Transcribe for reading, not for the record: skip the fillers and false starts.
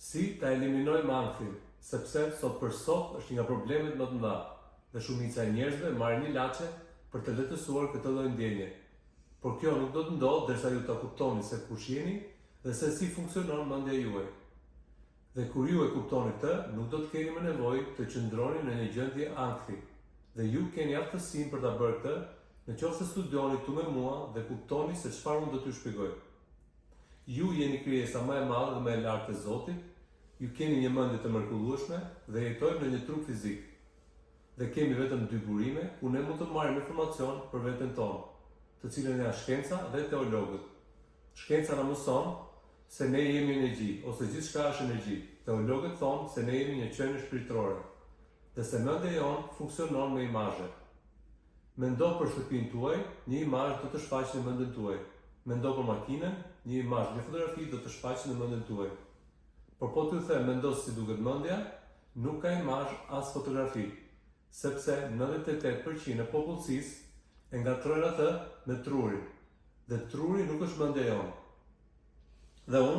Si ta eliminojmë ankthin, sepse sot për sot është një nga problemet më të mëdha dhe shumica e njerëzve marrin ilaçe për të lehtësuar këtë lloj ndjenje. Por kjo nuk do të ndodhë derisa ju ta kuptoni se kush jeni dhe se si funksionon mendja juaj. Dhe kur ju e kuptoni këtë, nuk do të keni më nevojë të qëndroni në një gjendje ankthi. Dhe ju keni aftësinë për ta bërë këtë, në qoftë se studioni këtu me mua dhe kuptoni se çfarë unë do t'ju shpjegoj. Ju jeni krijesa më e madhe dhe më e lartë e Zotit, ju keni një mendje të mrekullueshme dhe jetojmë në një trup fizik. Dhe kemi vetëm dy burime ku ne mund të marrim informacion për veten tonë, të cilën janë shkenca dhe teologët. Shkenca na mëson se ne jemi energji, ose gjithçka është energji. Teologët thonë se ne jemi një qenie shpirtërore dhe se mendja jonë funksionon me imazhe. Mendo për shtëpinë tuaj, një imazh do të shfaqet në mendjen tuaj. Mendo për makinën, një imazh, një fotografi do të shfaqet në mendjen tuaj. Por po t'ju them mendo se si duket mendja, nuk ka imazh as fotografi, sepse 98 për qind e popullsisë e ngatërrojnë atë me trurin. Dhe truri nuk është mendja jonë. Dhe unë.